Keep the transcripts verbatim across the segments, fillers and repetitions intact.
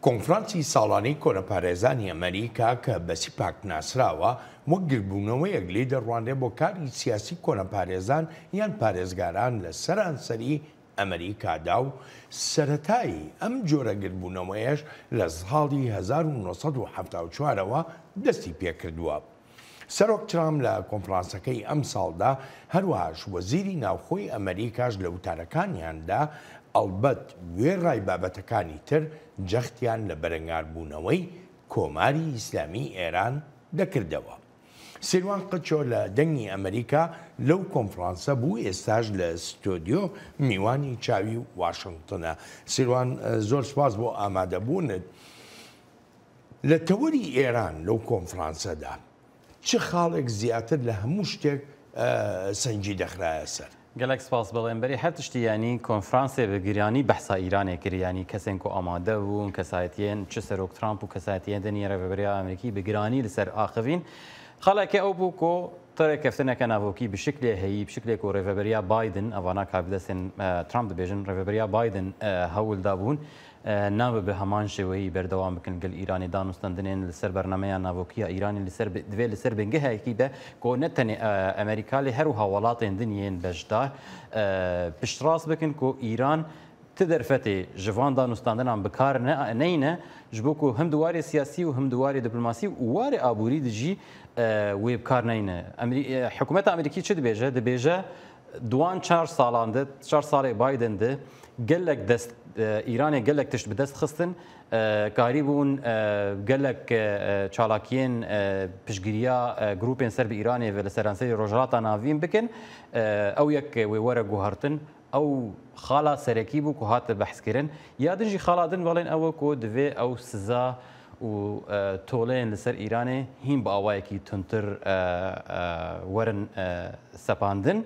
کۆنفرانسی ساڵانەی کۆنەپارێزانی ئەمریکا کە بە سیپاک ناسراوە، وەک گربوونەوەیەک لێ دەڕوانرێ بۆ کاری سیاسی کۆنەپارێزان یان پارێزگاران لە سەرانسەری ئەمریکادا و سەرەتای ئەم جۆرە گربوونەوەیەش لە ساڵی هەزار و نۆ سەد و حەفتا و چوارەوە دەستی پێکردووە. سەرۆک ترامپ لە کۆنفرانسەکەی ئەم ساڵدا، هەروەهاش وەزیری ناوخۆی ئەمریکاش لە وتارەکانیاندا، ئەلبەت وێڕای بابەتەکانی تر، جەختیان لە بەرەنگاربوونەوەی کۆماری ئیسلامی ئێران دەکردەوە. سیروان قچۆ لە دەنگی ئەمریکا لەو کۆنفرانسە بوو، ئێستاش لە ستۆدیۆ میوانی چاوی واشنگتنە. سیروان، زۆر سپاس بۆ ئامادەبوونت. لە تەوەری ئێران لەو کۆنفرانسەدا چ خاڵێک زیاتر لە هەموو شتێک، ئە، سەنگی دەخرایە سەر؟ گەلەک سپاس. بەڵێن بەری هەر تشتی، یعنی، کۆنفرانسێ بە گرانی بەحسا ئیرانێ کری، یعنی، کەسێن کو ئامادە بوون، کەسایەتیەن چ سەرۆک ترامپ و کەسایەتیەن دنیە ڕێبەریا ئەمریکی بە گرانی لەسەر ئاخڤین. خاڵێکە ئەو بوو کو تەرێکەفتنەکە ناڤۆکی بشکلێ هەیی، بشکلێ کو ڕێڤەبەریا بایدن، ئەڤانا کاردەستێن، ئە، ترامپ دەبێژن، ڕێڤەبەریا بایدن، ئە، هەول دابوون، ئە، نابێ بە هەمان شێوەیی بەردەوام بکن گەل ئیرانی دانوستاندنێن لەسەر بەرنامەیان ناڤۆکیە ئیرانی لەسەر ب-، دەبێ لەسەر بنگەهەیەکی بە کو نە تەنێ، ئە، ئەمریکا لێ هەروها وڵاتێن دنیێن بەشدار، ئە، پشتڕاست بکن کو ئیران ti derfetê ji van danûstandinan bi kar ne-, neyne, ji bo ku him di warê siyasî û him di warê diplomasî û warê aborî de jî, e, wê bi kar neyne. Emerî-, e, hikûmeta Amerîkî çi dibêje? Dibêje, di wan çar salan de, çar salê Biden de gelek dest, e, Îranê gelek tişt bi dest xistin, e, karîbûn, e, gelek, e, çalakiyên, e, piştgiriya, e, grûpên ser bi Îranê ve li seranserî Rojhilata Navîn bikin. E, ew yek wê were guhertin. Ew xala serekî bû ku hate behskirin. Ya din jî xala din belên ew e ku divê ew siza û, e, toleyên li ser Îranê hîn bi awayekî tundtir, e, e, werin, e, sepandin.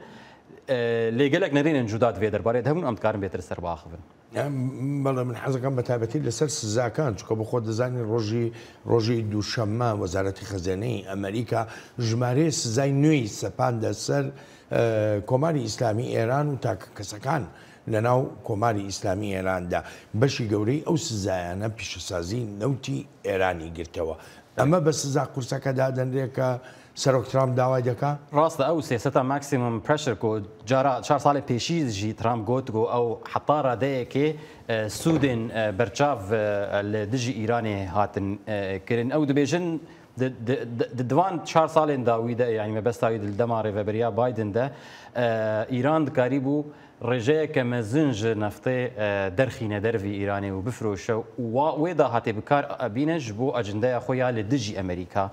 E, lê gelek nerînên cuda di vê derbarê de hebûn, em dikarin bêtir li ser biaxivin. Em, belê, min hez dikim bi taybetî li ser sizakan, çunke bi xwe dizanî rojî, rojî duşemma Wezareta Xezêneyê Amerîka jimareyê sizayê nû yî sepande ser e, Komarê Îslamî Îran û takkesekan li nav Komarê Îslamî Îran de. Beşî gewreyî ew sizayane pîşesazî newtî Îranî girtewe. Eme bi siza qurseke dadinrê ke Serok Trump daway dike? Rast e, ew siyaseta maximum pressure ku cara çar salê pêşî jî Trump got ku ew heta radeyekê, e, sûdên, e, berçav, e, li dijî Îranê hatin, e, kirin. Ew dibêjin, Di, di, di, di, di van çar salên dawî de, yanî mebesta wî di dema rêveberiya Biden de, e, Îran dikarîbû rêjeyeke mezin ji neftê, e, derxîne dervî Îranê û bifiroşe û wa, wê dahatê bi kar bîne ji bo acendeya xwe ya li dijî Amerîka.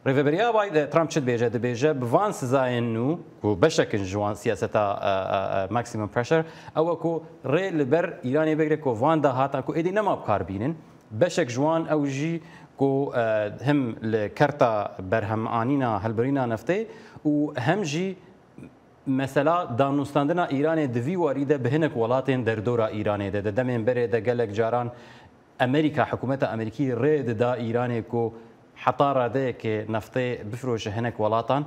Rêveberiya Biden, Trump çi dibêje? Dibêje, bi van sizayên nû, ku beşek in ji wan siyaseta, e, e, e, maximum pressure, ew e ku rê li ber Îranê bigre ku van dahatan ku êdî nema bi kar bînin, beşek ji wan ew jî ku, e, him li kerta berhemanîna hilbirîna neftê û hem jî mesela danûstandina Îranê di vî warî de bi hinek welatên derdora Îranê de. Di demên berê de gelek caran Amerîka, hikûmeta Amerîkî rê dida Îranê ku heta radeyekê neftê bifroşe hinek welatan.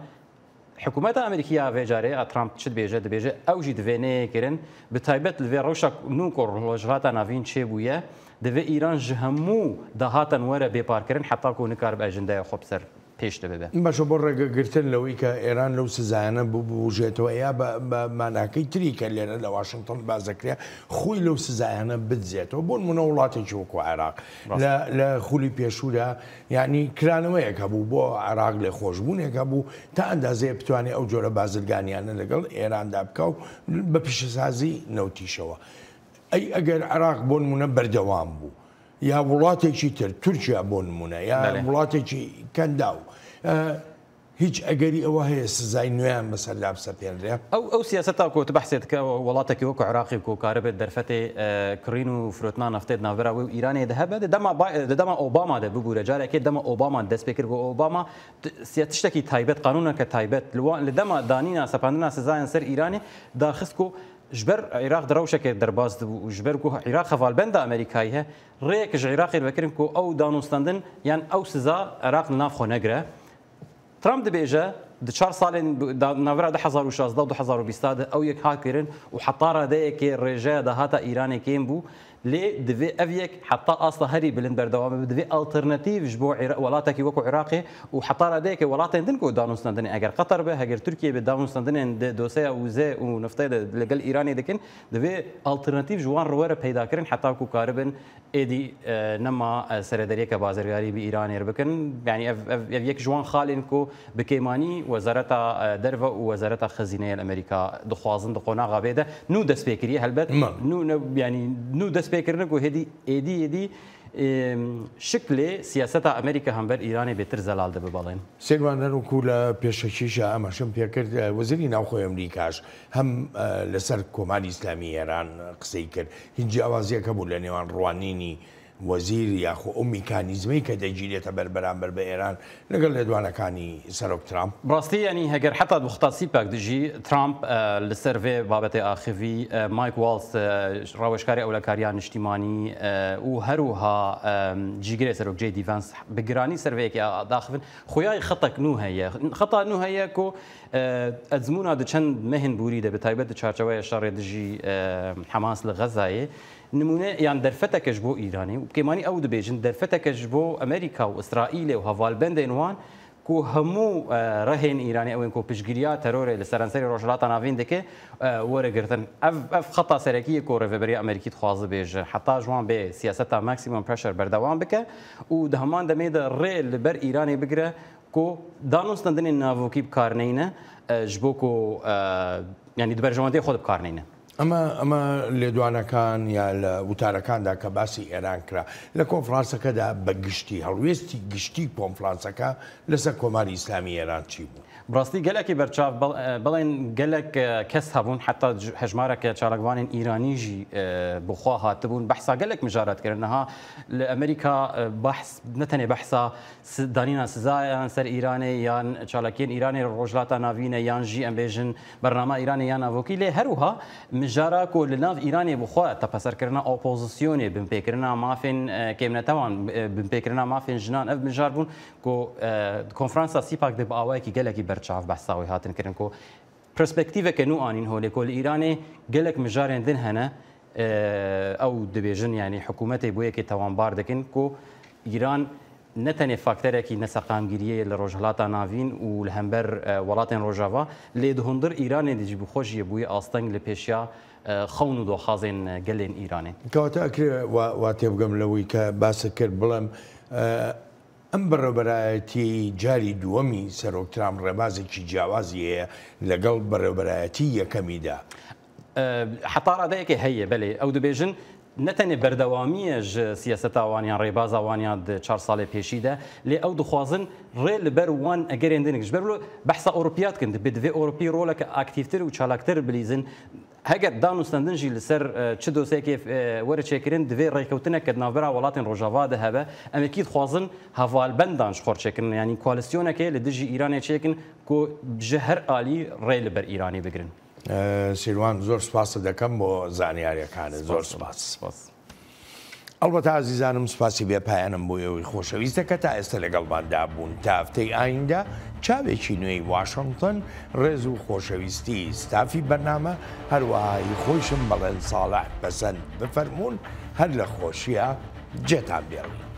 Hikûmeta Amerîkî ya vê carê, a Trump çi dibêje? Dibêje ew jî divê neyê kirin. Bi taybet li vê rewşa nû ku Rojhilata Navîn çêbûye, divê Îran ji hemû dahatan were bêparkirin heta ku nikaribe ajendeya xwe bi ser pêş de bibe. Baş e, bo rêgegirtin lewî ke Îran lew sizayane bibûjêtwe ya be, be manakî tirî ke lêre li Washington baze kiriye, xwî lew sizayane bidzêtwe. Bo nimûne welatêkî wekû Iraq. Rast. Li, li xûlî pêşû de, yanî kiraneweyek hebû bo Iraq, lêxweşbûnek hebû, ta endazeyê bitwanê ew cure bazirganiyane legel Îran de bike û bi pîşesazî newtîşewe. Ey, eger Iraq bo nimûne berdewam bû, ya welatêkî tir, Tirkiye bo nimûne, ya Belê. welatêkî kendaw, e, hîç egerî ewa heye sizay nûyan mesela bisepênre? Ew, ew siyaseta ku tu behsê dike, welatekî wekû Iraqê ku karibe derfetê, e, kirîn û firotina neftê di navbera wê û Îranê de hebe, di dema Bay-, di dema Obama de bibûre, carekê dema Obama dest pê kir, ku Obama t-, siya-, tiştekî taybet, qanûneke taybet, li wa-, li dema danîna sepandina sizayan ser Îranê, darxist ku ji ber Iraq di rewşeke derbas dibû û ji ber ku Iraq hevalbenda Amerîkayê he, rêyek ji Iraqê vekirin ku ew danûstandin yan ew siza Iraq li nav xwe negire. Trump dibêje, di çar salên bi-, da-, navbera du hezar û şazdeh û du hezar û bîst de ew yek hat kirin û heta radeyekê rêjeya dahata Îranê kêm bû. Lê divê ev yek heta asta herî bilind berdewam bibe, divê alternatîf ji bo Îra-, welatekî wekû Iraqê û heta radeyeke welatên din ku danûstandinê, eger Qeter be, eger Tirkiye be, danûstandinên di doseya wizê û niftê de li gel Îranê dikin, divê alternatîf ji wan re were peydakirin heta ku karibin êdî, e, nema, e, serederiyeke bazirgarî bi Îranê re bikin. Yanî ev, ev, ev yek ji wan xalên ku bi kêmanî Wezareta, e, Derve û Wezareta Xezîneyê li Amerîka dixwazin di qonaxa vê de nû dest pê kiriye. Helbet Ma. nû ne, yanî nû dest pê kirine ku hêdî, êdî, êdî, e, şiklê siyaseta Amerîka hember Îranê bêtir zelal dibe, belê. Sêrvan, her wekû lە پێشەکیشە ئەمەشم پێکرد، وەزیری ناوخۆی ئەمریکاش هەم لەسەر کۆماری ئیسلامی ئێران قسەی کرد. هیچ جیاوازیەکە بوو لە نێوان ڕوانینی وەزیر یاخۆ ئەو میکانیزمەی کە دەگیرێتە بەر بەرامبەر بە ئێران لەگەڵ لێدوانەکانی سەرۆک ترامپ؟ بڕاستی، یعنی، هەگەر حتا دختا سیپاک دژی ترامپ، ئە، لەسەر vê babetê axivî، ئە، مایک واڵز، ئە، ڕاوێژکاری ئەولەکاریان نیشتیمانی، ئە، و هەروها، ئە، جیگرێ سەرۆک جێ دی ڤانس بگرانی سەر vê yekê daxivin. Xuyayî xetek nû heye. Xeta nû heye ku, e, ezmûna di çend mehên borî de, bi taybet di çarçeweya şerê dijî, e, Hamas li Xezayê, nimûne yan derfeteke ji bo Îranê û kêmanî ew dibêjin, derfeteke ji bo Amerîka û Îsraîlê û hevalbendên wan ku hemû, e, rehên Îranê, ew ên ku piştgiriya terorê li seranserê Rojhilata Navîn dike, e, were girtin. Ev, ev xeta serekî ye ku Rêveberiya Amerîkî dixwaze bêje. Heta ji wan bê siyaseta maximum pressure berdewam bike û di heman demê de rê li ber Îranê bigire ku danûstandinên navokî bi kar neyne, e, ji bo ku, e, yanî di berjewendiyê xwe de bi kar neyne. ئەمە، ئەمە لێدوانەکان یا لە وتارەکاندا کە باسی ئێران کرا، لە کۆنفرانسەکەدا بە گشتی، هەڵوێستی گشتی کۆنفرانسەکە لەسەر کۆماری ئیسلامی ئێران چی بوو؟ Bi rastî gelekî berçav, bel-, e, belên gelek, e, kes hebûn, heta c-, hejmareke çalakvanên Îranî jî, e, bi xwe hatibûn, behsa gelek mijara dikirin. Niha li Amerîka, e, behs, ne tenê behsa si-, danîna sizayan ser Îranê yan çalakiyên Îranê li Rojhilata Navîn e, yan jî, em bêjin, bernama Îranê ya navokî, lê her wiha mijara ku li nav Îranê bi xwe tepeserkirina opozisyonê, binpêkirina mafên, e, kêmnetewan, e, binpêkirina mafên jinan, ev mijar bûn ku, e, di konferansa sîpak de bi awayekî gelekî berçav behsa wê hatin kirin ku perspektîveke nû anîn holê ku li Îranê gelek mijarên din hene, e, ew dibêjin, yanî hikûmetê bo yekê tawanbar dikin ku Îran ne tenê fakterekî neseqamgiriyê ye li Rojhilata Navîn û li hember, e, welatên Rojava, lê di hundir Îranê de jî bi xwe jî ye bûye asteng li pêşiya, e, xewn û doxazên, e, gelên Îranê. کەواتە ئەکرێ وا، وا تێبگەم لەوەی کە باست کرد، بڵێم، ئە، ئەم بەڕێوەبەرایەتی جاری دووەمی سەرۆک ترامپ ڕێبازێکی جیاوازی هەیە لەگەڵ بەڕێوەبەرایەتی یەکەمیدا. E, heta radeyekê heye, belê. Ew dibêjin, ne tenê berdewamî ye ji siyaseta wan yan rêbaza wan ya di çar salê pêşî de, lê ew dixwazin rê li ber wan egerên din, ji ber wilo behsa Ewropiya dikin, dibê divê Ewropî roleke aktîftir û çalaktir bilîzin. Heger danûstendin jî li ser, e, çi dosyekê, e, were çêkirin, divê rêkewtineke di navbera welatên Rojava de hebe. Em êkî dixwazin hevalbendan ji xwe re çêkirin, yanî koalîsyonekê li dijî Îranê çêkin ku ji her alî rê li ber Îranê bigirin. ئە، سیروان، زۆر سپاست دەکەم بۆ زانیاریەکانت. زۆر سپاس، سپاس. سپاس. ئەڵبەتە ئازیزانم، سپاسی بێ پایانم بۆ ئێوەی خۆشەویستە کە تا ئێستا لەگەڵماندا بوون. تا هەفتەی ئایندە، چاوێکی نوێی واشنگتن، ڕێز و خۆشەویستی ستافی بەرنامە، هەروەها هی خۆیشم بەڵێن ساڵح پەسەند بفەرموون، هەر لە خۆشیە جێتان بێڵین.